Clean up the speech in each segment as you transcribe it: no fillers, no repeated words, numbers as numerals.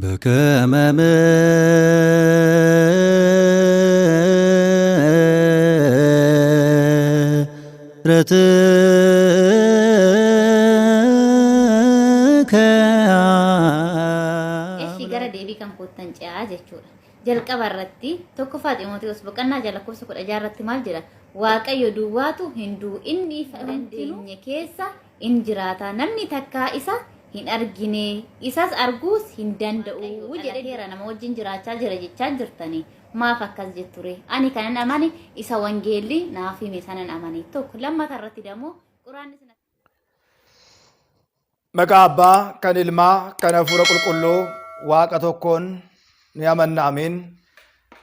በከመ ምሕረትከ Eshi gara deebii kan koottan ce'aa jechuudha. Jalqaba irratti tokkoffaa Ximootiyoos boqonnaa 6 lakkoofsa 16 irratti maal jedha? Waaqayyo duwwaatu hin du'u inni ifa dandeenye keessa in jiraata namni takkaa isa hin argine isas arguus hin danda'u jedheera nama wajjin jiraachaa jira jechaa jirtanii maaf akkas jetture ani kanan amane isa wangeelli naaf hime sanan amane tokko lammata irratti dammoo quraanni sana Maqaa Abbaa kan Ilmaa kan Hafuura Qulqulluu Waaqa tokkoon ni amanna ameen.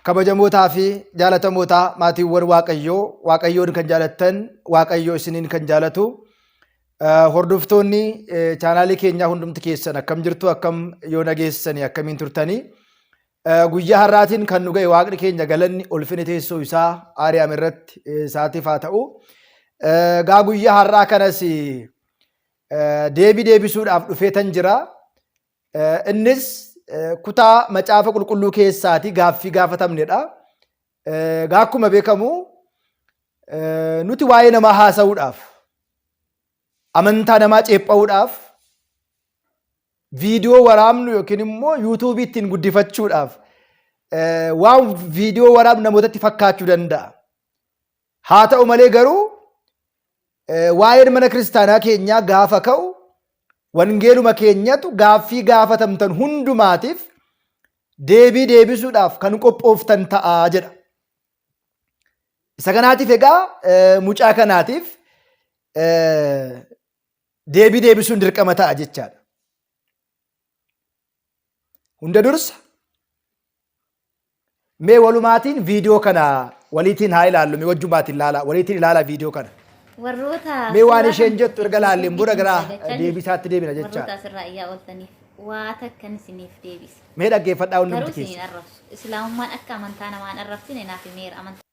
Kabajamootaa fi jaalatamootaa maatiiwwan Waaqayyoo Waaqayyoon kan jaalattan Waaqayyoo isiniin kan jaalatu Hordoftoonni chaanaalii keenyaa hundumti keessan akkam jirtu akkam yoo nageessanii akkamiin turtanii guyyaa har'aatiin kan nu ga'e waaqni keenya galanni ulfini teessoo isaa aariyaam irratti isaatiif haa ta'u. Gaa guyyaa har'aa kanas deebii deebisuudhaaf dhufeetan jira. Innis kutaa macaafa qulqulluu keessaatii gaaffii gaafatamnedha. Gaa akkuma beekamu nuti waa'ee namaa haasa'uudhaaf amantaa namaa ceepha'uudhaaf viidiyoo waraabnu yookiin immoo yuutuubii ittiin guddifachuudhaaf waan viidiyoo waraabnu namootatti fakkaachuu danda'a. Haa ta'u malee garuu waa'een mana kiristaanaa keenyaa gaafa ka'u wangeeluma keenyatu gaaffii gaafatamtan hundumaatiif deebii deebisuudhaaf kan qophooftan ta'a jedha. Isa kanaatiif egaa mucaa kanaatiif deebii deebisuun dirqama ta'a jechaadha. Hunda dursa mee walumaatiin viidiyoo kana waliitiin haa ilaallu mee wajjumaatiin ilaalaa waliitiin ilaalaa viidiyoo kana. Warroota Mee waan suuraa isheen kan jettu erga laalleen booda gara dagachaa jirtu. deebisaatti deebina Warroota jechaadha. asirraa iyyaa ooltaniif waa takkan isiniif deebisa. Mee dhaggeeffadhaa Garuu hundumti isin hin keessa. arrabsu. Islaamummaan akka amantaa namaa hin arrabsine naaf himeera. Amantaa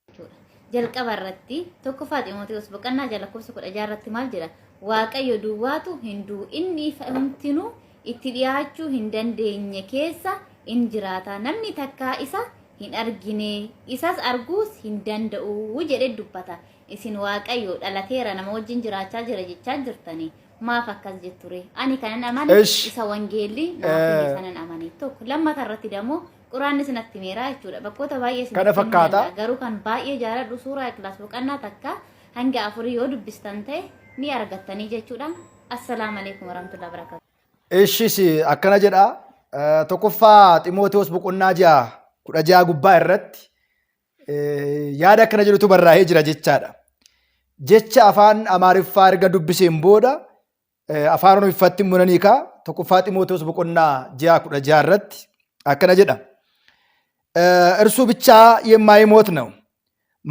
jechuudha. Jalqaba irratti tokkoffaa Ximootiyoos boqonnaa 6 lakkoofsa 16 irratti maal jedha? Waaqayyo duwwaatu hin du'u inni ifa homtinuu itti dhiyaachuu hin dandeenye keessa in jiraata namni takkaa isa hin argine isas arguus hin danda'u jedhe dubbata. Isin Waaqayyo dhalateera nama wajjin jiraachaa jira jechaa jirtanii maaf akkas jetture? Ani kanan amane Ish. isa wangeelli naaf hime sanan amane tokko lammata irratti dammoo Quraanni sinatti himeera jechuudha. Bakkoota baay'ee Kana isinitti himuu fakkaata. danda'a. Garuu kan baay'ee jaaladhu suuraa Iklaas boqannaa takka hanga afurii yoo dubbistan ta'e ni argattanii jechuudha. Assalaamu alaikum warahmatullahi wabarakatuh. Ishis akkana jedha. Tokkoffaa Ximootewoos boqonnaa 6 16 gubbaa irratti yaada akkana jedhutu barraa'ee jira jechaadha. Jecha afaan Amaariffaa erga dubbiseen booda Afaan Oromiffatti immoo nan hiika. Tokkoffaa Ximootewoos boqonnaa 6 16 irratti akkana jedha. እርሱ ብቻ የማይሞት ነው፣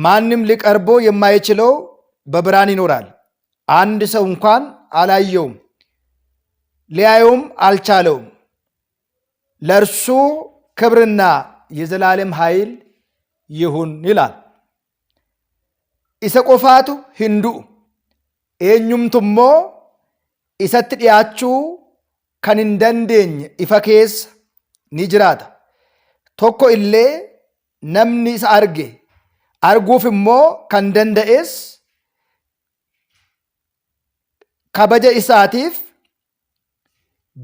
ማንም ሊቀርበው የማይችለው በብርሃን ይኖራል። አንድ ሰው እንኳን አላየውም፣ ሊያየውም አልቻለውም። ለእርሱ ክብርና የዘላለም ኃይል ይሁን ይላል። Isa qofaatu hin du'u. Eenyumtu immoo isatti dhi'aachuu kan hin dandeenye ifa keessa ni jiraata. Tokko illee namni isa arge, arguuf immoo kan danda'es kabaja isaatiif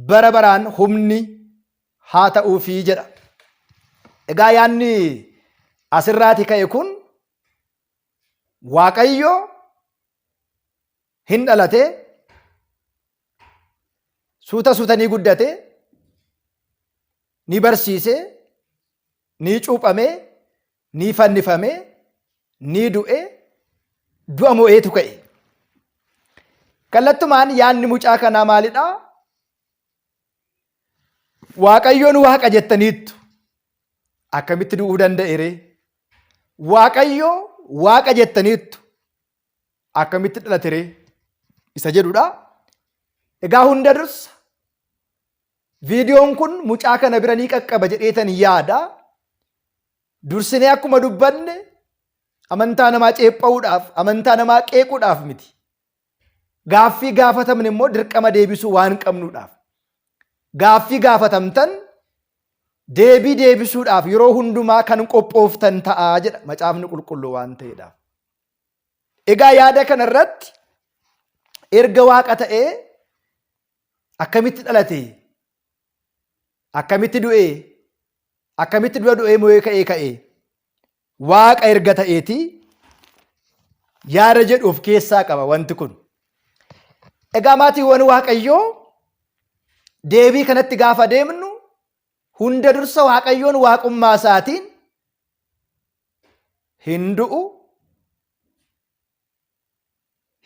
bara baraan humni haa ta'uufii jedha. Egaa yaanni asirraati ka'e kun Waaqayyo hin dhalate, suuta suuta ni guddate, ni barsiise, ni cuuphame, ni fannifame, ni du'e, du'a mo'eetu ka'e. Kallattumaan yaanni mucaa kanaa maalidha? Waaqayyoon waaqa jettaniittu. Akkamitti du'uu danda'e ree? Waaqayyo waaqa jettaniittu. Akkamitti dhalate ree? Isa jedhudha. Egaa hunda dursa viidiyoon kun mucaa kana bira ni qaqqaba jedheetan yaada. Dursinee akkuma dubbanne Amantaa namaa ceepha'uudhaaf, amantaa namaa qeequudhaaf miti. Gaaffii gaafatamne immoo dirqama deebisuu waan qabnuudhaaf. Gaaffii gaafatamtan deebii deebisuudhaaf yeroo hundumaa kan qophooftan ta'aa jedha macaafni qulqulluu waan ta'eedhaaf. Egaa yaada kana irratti erga waaqa ta'ee akkamitti dhalate? Akkamitti du'e? Akkamitti du'a du'ee mo'ee ka'ee ka'e? Waaqa erga ta'eeti yaada jedhu of keessaa qaba wanti kun. Egaa maatiiwwan Waaqayyoo deebii kanatti gaafa deemnu hunda dursa Waaqayyoon waaqummaa isaatiin hin du'u,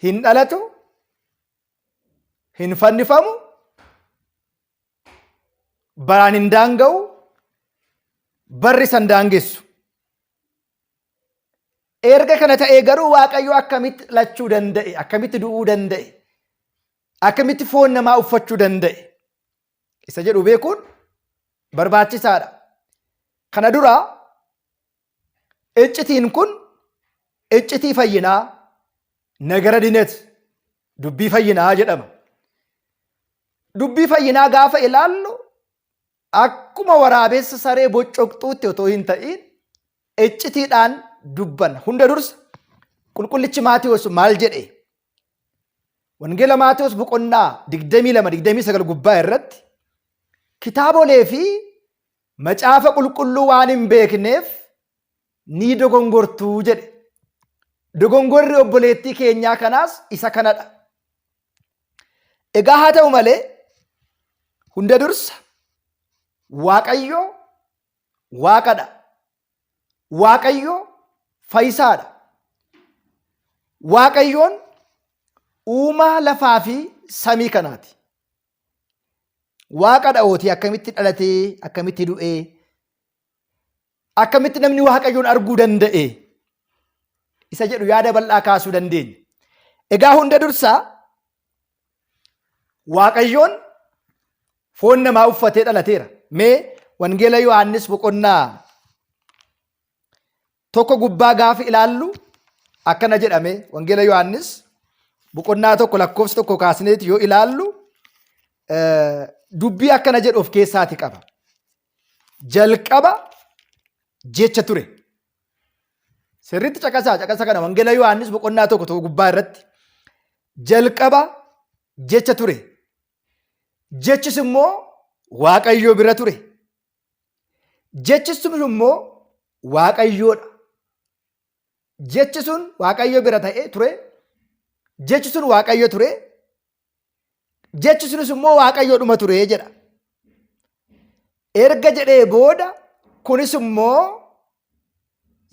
hin dhalatu, hin fannifamu, baraan hin daanga'u, barri san daangessu. Erga kana ta'ee garuu Waaqayyo akkamitti dhalachuu danda'e? Akkamitti du'uu danda'e? Akkamitti foon namaa uffachuu danda'e? Isa jedhu beekuun barbaachisaadha. Kana dura iccitiin kun iccitii fayyinaa nagara dinet dubbii fayyinaa jedhama. Dubbii fayyinaa gaafa ilaallu akkuma waraabessa saree boccoqxuutti otoo hin ta'iin iccitiidhaan dubbanna. Hunda dursa qulqullichi Maatewos maal jedhe? Wangeela Maatewos boqonnaa 22-29 gubbaa irratti kitaabolee fi macaafa qulqulluu waan hin beekneef ni dogongortuu jedhe. Dogongorri obboleettii keenyaa kanaas isa kanadha. Egaa haa ta'u malee hunda dursa Waaqayyo Waaqadha. Waaqayyo fayyisaadha. Waaqayyoon uumaa lafaa fi samii kanaati. Waaqa dha'ooti akkamitti dhalatee akkamitti du'ee akkamitti namni Waaqayyoon arguu danda'e isa jedhu yaada bal'aa kaasuu dandeenya. Egaa hunda dursaa Waaqayyoon foon namaa uffatee dhalateera. Mee Wangeela Yohaannis boqonnaa tokko gubbaa gaafa ilaallu akkana jedhame Wangeela Yohaannis boqonnaa tokko lakkoofsa tokko kaasneeti yoo ilaallu dubbii akkana jedhu of keessaati qaba. Jalqaba jecha ture. Sirriitti caqasaa caqasa kana Wangeela Yohaannis boqonnaa tokko tokko gubbaa irratti jalqaba jecha ture. Jechis immoo Waaqayyoo bira ture. Jechi sun immoo Waaqayyoodha. Jechi sun Waaqayyo bira ta'ee ture. Jechi sun Waaqayyo ture. Jechi sunis immoo Waaqayyoodhuma ture jedha. Erga jedhee booda kunis immoo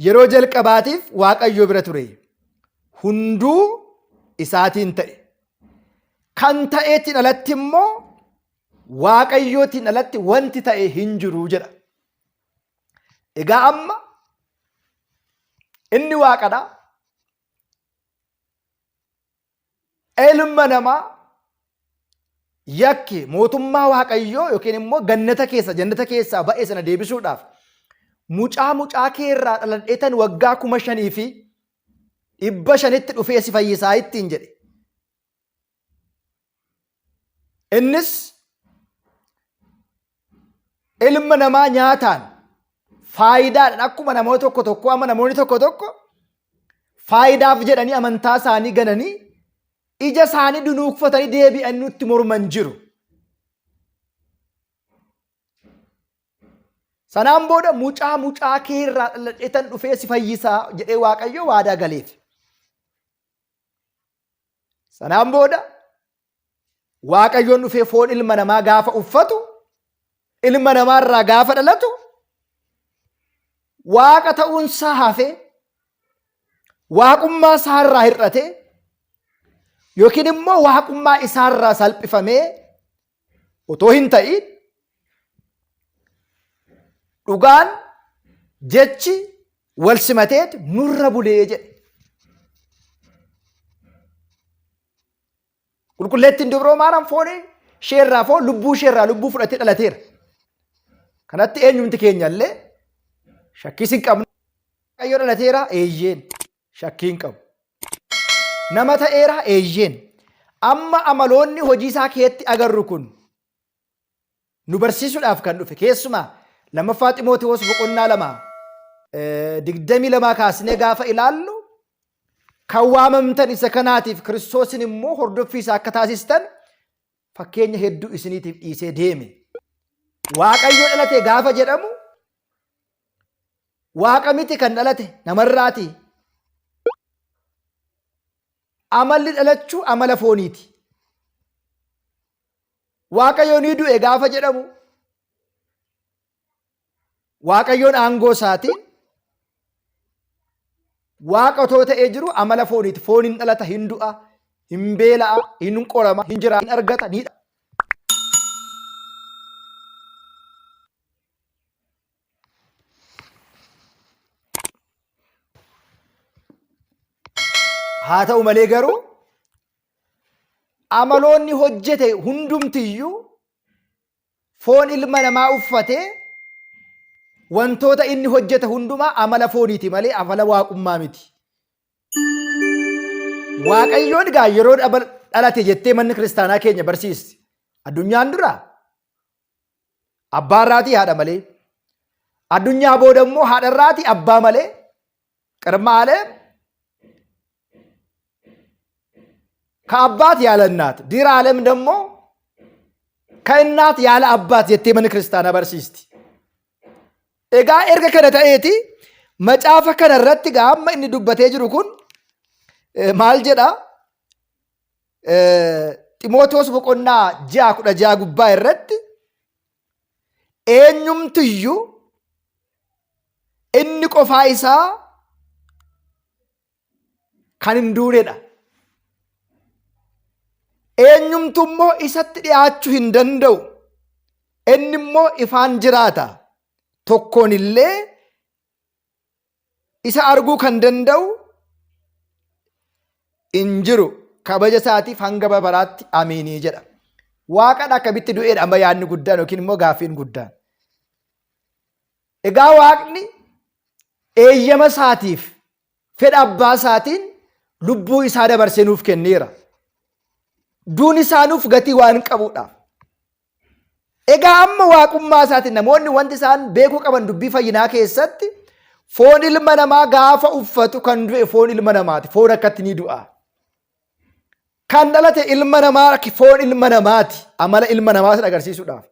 yeroo jalqabaatiif Waaqayyo bira ture. Hunduu isaatiin ta'e. Kan ta'eetiin alatti immoo Waaqayyootiin alatti wanti ta'e hin jiru jedha. Egaa amma inni Waaqadha. Ilma namaa yakki mootummaa Waaqayyoo yookiin immoo gannata keessa jannata keessaa ba'e sana deebisuudhaaf mucaa mucaa kee irraa dhaladheetan waggaa 5500tti dhufee si fayyisaa ittiin jedhe. Innis ilma namaa nyaataan faayidaadhaan akkuma namoota tokko tokko amma namoonni tokko tokko faayidaaf jedhanii amantaa isaanii gananii ija isaanii dunuukfatanii deebi'anii nutti morman jiru. Sanaan booda mucaa mucaa keerraa dhaladheetan dhufee si fayyisaa jedhee Waaqayyo waadaa galeef. Sanaan booda Waaqayyoon dhufee foon ilma namaa gaafa uffatu, ilma namaa irraa gaafa dhalatu, waaqa ta'uunsaa hafee, waaqummaa isaarraa hir'atee, yookiin immoo waaqummaa isaarraa salphifamee otoo hin ta'iin dhugaan jechi wal simateet nurra bulee jedhe. Qulqulleettiin dubroo Maariyaam foon isheerraa foon lubbuu isheerraa lubbuu fudhatee dhalateera. Kanatti eenyumti keenya illee shakkiis hin qabnu. Waaqayyo dhalateera eeyyeen. Shakkii hin qabu. Nama ta'eera eeyyeen. Amma amaloonni hojii isaa keetti agarru kun nu barsiisuudhaaf kan dhufe keessumaa lammaffaa Ximootiwoos boqonnaa 2 22 kaasnee gaafa ilaallu kan waamamtan isa kanaatiif Kiristoosin immoo hordoffii isaa akka taasistan fakkeenya hedduu isiniitiif dhiisee deeme. Waaqayyo dhalate gaafa jedhamu Waaqa miti kan dhalate namarraati. Amalli dhalachuu amala fooniiti. Waaqayyo ni du'e gaafa jedhamu Waaqayyoon aangoo isaatiin Waaqa otoo ta'ee jiru amala fooniiti. Foon hin dhalata, hin du'a, hin beela'a, hin qorama, hin jira, hin argata, ni Haa ta'u malee garuu amaloonni hojjete hundumtiyyuu foon ilma namaa uffatee wantoota inni hojjete hundumaa amala fooniiti malee amala waaqummaa miti. Waaqayyoon egaa yeroo dhalate jettee manni kiristaanaa keenya barsiisti. Addunyaan dura abbaa irraatii haadha malee. Addunyaa booda immoo haadha irraatii abbaa malee. Qirma aleem ከአባት ያለ እናት ዲር ዓለም ደግሞ ከእናት ያለ አባት jettee manni kiristaanaa barsiisti. Egaa erga kana ta'eeti macaafa kana irratti egaa amma inni dubbatee jiru kun maal jedha? Ximootoos boqonnaa 6 16 gubbaa irratti eenyumtiyyuu inni qofaa isaa kan hin duunedha. Eenyumtu immoo isatti dhi'aachuu hin danda'u. Inni immoo ifaan jiraata. Tokkoon illee isa arguu kan danda'u hin jiru. Kabaja isaatiif hanga bara baraatti amiinii jedha. Waaqadha akkamitti du'eedha amma yaadni guddaan yookiin immoo gaaffiin guddaan. Egaa Waaqni eeyyama isaatiif fedha abbaa isaatiin lubbuu isaa dabarsee nuuf kenneera. Duun isaa nuuf gatii waan qabuudhaaf. Egaa amma waaqummaa isaatiin namoonni wanti isaan beekuu qaban dubbii fayyinaa keessatti foon ilma namaa gaafa uffatu kan du'e foon ilma namaati. Foon akkatti ni du'a. Kan dhalate ilma namaa foon ilma namaati. Amala ilma namaa sana agarsiisuudhaaf.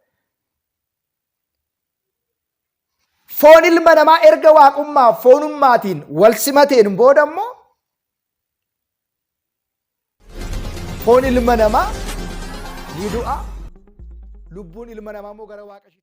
Foon ilma namaa erga waaqummaa foonummaatiin wal simateen booda immoo foon ilma namaa ni du'a. Lubbuun ilma namaa immoo gara waaqa ishiitti.